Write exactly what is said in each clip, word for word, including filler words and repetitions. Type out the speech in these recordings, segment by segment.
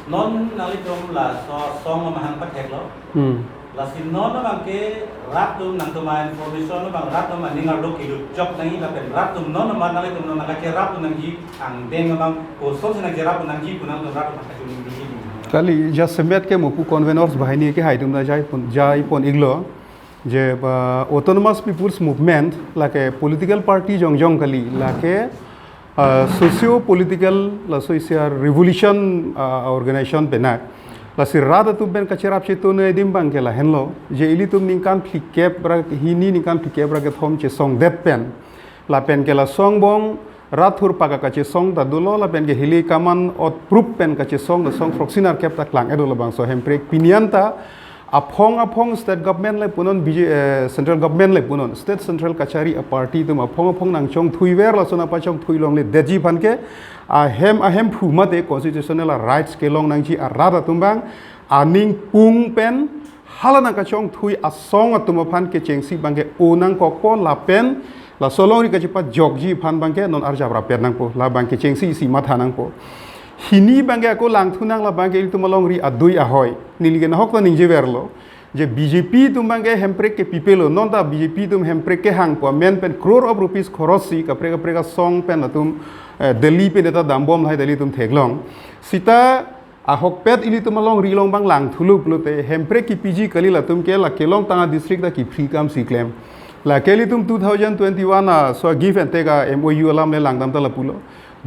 Non nanglitum laso asong amahang patheklo. Hmm. Lasi non abangke rat atum nangtum a-information abang rat atum aning arlo kelut chok nangji lapen rat atum non amat nanglitum non nangkacherap nangji angdeng abang kosonsi nangcherap nangji pu nangtum rat atum kachuningri. Kali, jasemet ke mopu conveners bahini ke hai atum ta jai pon, jai pon iglo. Je, uh, Autonomous People's Movement lake political party jongjong kali, lake, uh, socio political, laso isi a-revolution, uh, organization pen na. Lasi rat atum pen kacherap chetun adim abangke lahenlo. Je ilitum ningkan phlikep ra hini, ningkan phlikep ra kethom chesongdet pen, lapen ke laso angbong rat thur paka kachesong ta dolo, lapen ke hili kaman ot prup pen kachesong ta song throksi nerkep ta klang-et dolo bangso Hemprek pini anta aphong aphong state government le punon, B J, eh, central government le punon, state central kachari a-party atum aphong aphong nangchongthuiver, lason apachongthui longledetji aphan ke ahem ahemphu mate constitutional rights kelong nangji arat atum abang aning pung pen hala nangkachongthui asong atum aphan kechengsi abangke o nangkokpo lapen laso alongri kachepajokji aphan abangke non arjap rapet nangpo, la abangke chengsi isi matha nangpo. Hini abangke ako langthu nang, la abangke ilitum alongri adui ahoi. Neli ke nahok ta ningjeverlo. Je B J P atum abangke Hemprek kepipelo, non ta B J P atum Hemprek kehangpo amen pen crore of rupees khorosi kaprek kaprek asong pen atum, eh, Delhi pen eta dambom lahai Delhi atum theklong. Sita ahokpet ilitum alongri along abang langthulo pulote Hemprek kepiji kali, latum ke la kelongtang a-district ta kepri kamsi klem. Lake ilitum two thousand twenty-one a so give and take a-M O U alam le langdam ta lapulo.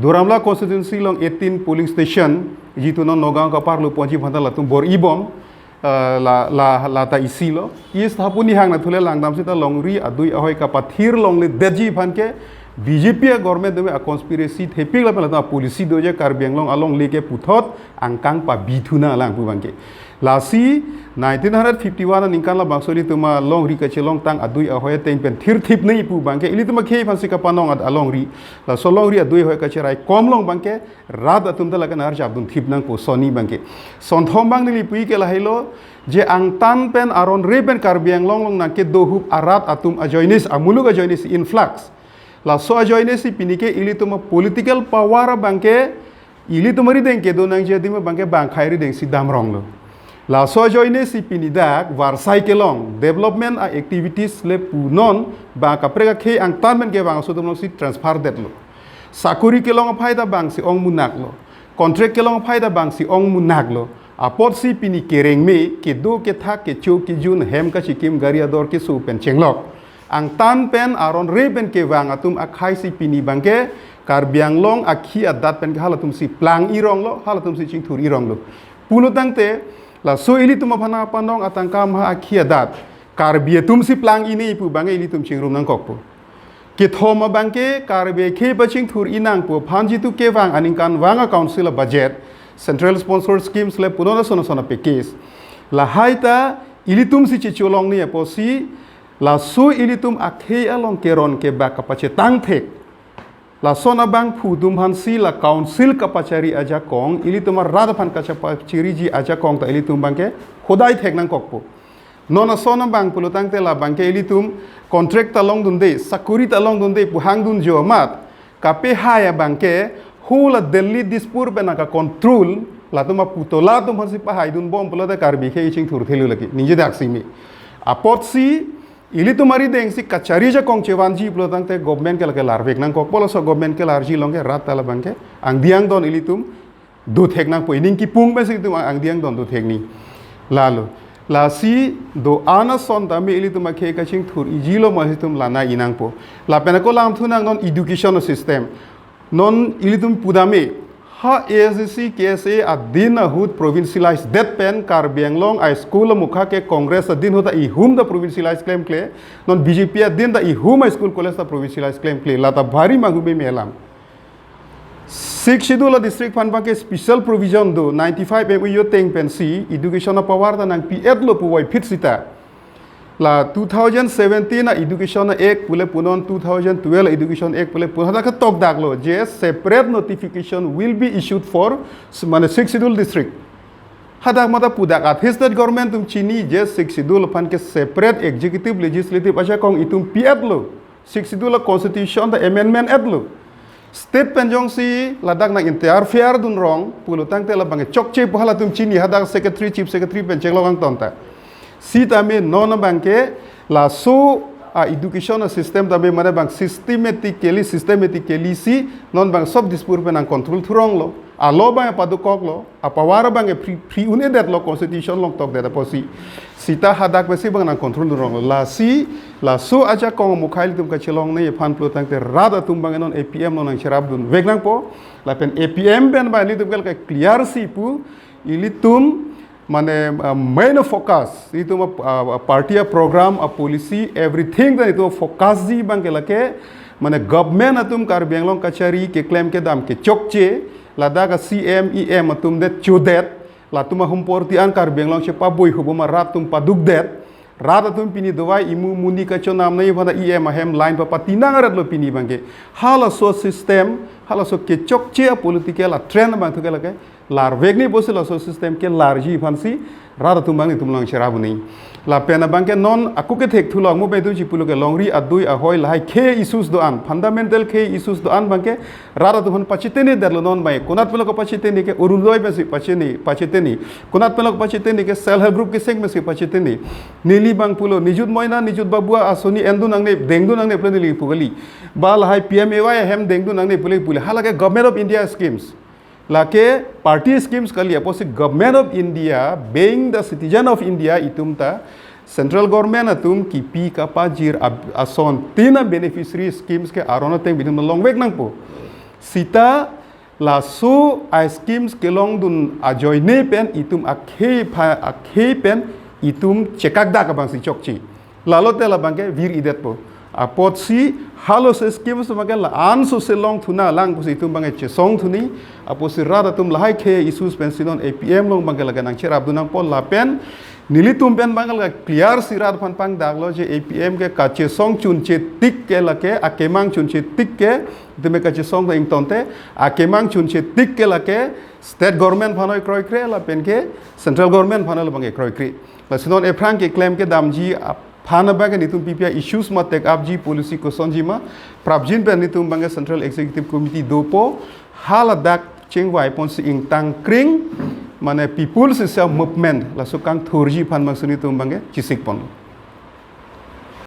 Duar Amla constituency along eighteen polling station, jitu non Nagaon kaparlo ponji aphan ta latum bor-ibom, eh, la, la, la ta isilo. Is thapuni hang na thule langdam sita longri adui ahoi kapathir longledetji aphan ke B J P a-government atum a-conspiracy thepik lapen latum a-policy do je Karbi Anglong alongle ke puthot angkang pabithu nanglang pu abangke. Lasi nineteen hundred fifty-one aningkan labangso ilitum alongri kachelongtang adui ahoi ateng pen thirthip nangji pu abangke ilitum akhei aphansi kapanong ad alongri. Laso alongri adui ahoi kacherai kom along abangke rat atum ta lake narjapdunthip nangpo sonni abangke. Sonthom abang neli pu-i ke lahailo, je angtan pen aron re pen Karbi Anglong along nangkedo ahup arat atum ajoinesi, amuluk ajoinesi influx. Laso ajoinesi pini ke ilitum a-political power abangke ilitum arideng kedo nangji adim abangke bang akhei aridengsi damronglo. Laso ajoinesi pini dak varsai kelong development a-activities le punon bang kaprek akhei angtan pen kevang aso atum alongsi transfer detlo. Sakori kelong aphai ta bangsi ong munaklo. Contract kelong aphai ta bangsi ong munaklo. Apotsi pini kerengme, kedo kethak, kecho kejun, hem kachikim, gari ador keso pen chenglok. Angtan pen aron re pen kevang atum akhaisi pini abangke Karbi Anglong akhi adat pen ke halatumsi plang-ironglo, halatumsi chingthur-ironglo. Pulo tangte, laso ilitum aphan panong atangka ma akhi adat Karbi atumsi plang-i nangji pu abangke ilitum chingrum nangkokpo. Kethom abangke Karbi akhei pachingthur-i nang pu aphan jitu kevang aningkanvang a-council a-budget, central sponsor schemes le punon ason ason a-package. Lahai ta ilitumsi checholong nangji apotsi, laso ilitum akhei along keron kebak kapachetang thek. Lason abangphu atum aphansi la council kapachari ajakong, ilitum arat aphan kachepachiriji ajakong ta ilitum abangke hodai thek nangkokpo. Non ason abang pulo tangte la abangke ilitum contract ta longdunde, sakori ta longdunde pu hangdun jo amat, kapehai abangke hula Delhi Dispur pen nangka-control, latum aputola atum aphansi pahaidunbom pulote Karbi akhei chingthur thelu lake, ningje daksi me. Apotsi ilitum aridengsi kachari ajakong chevanji pulo tangte government ke lake larvek nangkokpo, laso government kelarji along ke rat ta la abangke angdi angdon ilitum do thek nangpo, ining kipung pensi itum angdi angdon do thek nangji. Lalo, lasi do-an ason tame ilitum akhei kachingthur-ijilo ma itum lana-i nangpo. Lapen ako langthu nang non education system. Non ilitum pudame, ha A S D C, K S A adin ahut provincialize det pen Karbi Anglong a-school amokha ke Congress adin ahut ta ihum ta provincialize klemkle, non B J P adin ta ihum a-school college ta provincialize klemkle, lata bhari manghume me alam. Sixth Schedule a-district aphan abangke special provision do, ninety-five M O U ateng pensi education a-power ta nangpi-etlo puvoiphit sita. La two thousand seventeen a-Education Act pule punon, two thousand twelve a-Education Act pule punon, hadak ketok daklo je separate notification will be issued for, mane, Sixth Schedule district. Hadak mata pudak athe state government atum chini je Sixth Schedule aphan ke separate executive, legislative ajakong itum pi-etlo. Sixth Schedule a-constitution ta amendment etlo. State pen jongsi ladak nang interfere dun rong pulo tangte labang ke chokche pu halatum chini, hadak secretary, chief secretary pen cheklok angton ta. Sitame non abang ke laso a education a system tame mane bang systematically, systematically si non bang sob Dispur pen nang control thurong lo. A law bang padukok lo, a power bang ke free, free un-edet lo, constitution long tok det apotsi. Sita hadak pensi bang nang control thurong lo. Lasi, laso ajakong mukhai ilitum kachelongne aphan pulo tangte rat atum bang non A P M non nang cherap dunvek nangpo. Lapen A P M pen bang ilitum ke clear si pu, ilitum mane uh, main focus, ilitum uh, uh, party a program a policy, everything ta ilitum focus ji bang ke lake, mane government atum Karbi Anglong kachari keklem kedam kechokche, ladak a C M, E M atum det chodet, latum a humporti an Karbi Anglong chepabui huboma rat atum padukdet, rat atum pini dovai imu muni kachonam nai pada E M ahem line pa pati nang arat lo pini bang ke. Halaso system, halaso kechokche a political a trend bang thu ke lake larvek ni bosi laso system ke larji aphansi rat atum bang ilitum lang cherap un-e. Lapen abang ke non aku ke thek thulong mo bedu ji pulo ke longri adui ahoi lahai khei issues do-an, fundamental khei issues do-an bang ke rat atum aphan pachitene det lo non bang. Konat pulo ke pachitene ke Orunodoi pensi pachene, pachitene. Konat pulo ke pachitene ke self help group keseng pensi pachitene. Neli bang pulo nijut moina, nijut babua asoni en dun nangne, deng dun nangne pulo neli pu kali. Ba lahai P M A Y ahem deng dun nangne pulo pulo. Halake Government of India schemes. Lake party schemes kali apotsi Government of India, being the citizen of India, itum ta central government atum kipi kapajir ab-, ason tina beneficiary schemes ke aron ateng ilitum longvek nangpo. Sita laso a schemes kelong dun ajoine pen itum akhei pha-, akhei pen itum chekak dak abang si chokche. Lalo te labang ke vir-edetpo. Apotsi halaso schemes abang ke la-an so se long thuna lang pusi itum bang ke chesong thuni. Apotsi rat atum lahai khei issues pensi non A P M long bang ke lake nang cherap dun nangpo lapen nelitum pen bang ke lake clear si rat aphan pangdak lo je A P M ke kachesong chunche tik ke lake, akemang chunche tik ke, itum ke kachesong ta ingtonte, akemang chunche tik ke lake state government aphan oi kroikre lapen ke central government aphan labang ke kroikre. Lasi non ephrang keklem kedamji aphan abang ke nelitum P P I issues ma take up ji, policy kosonji ma prapjin pen nelitum bang ke Central Executive Committee dopo, haladak chingvai ponsi ingtang kring, mane People's Movement laso kangthurji aphan bang si nelitum bang ke chesik pon.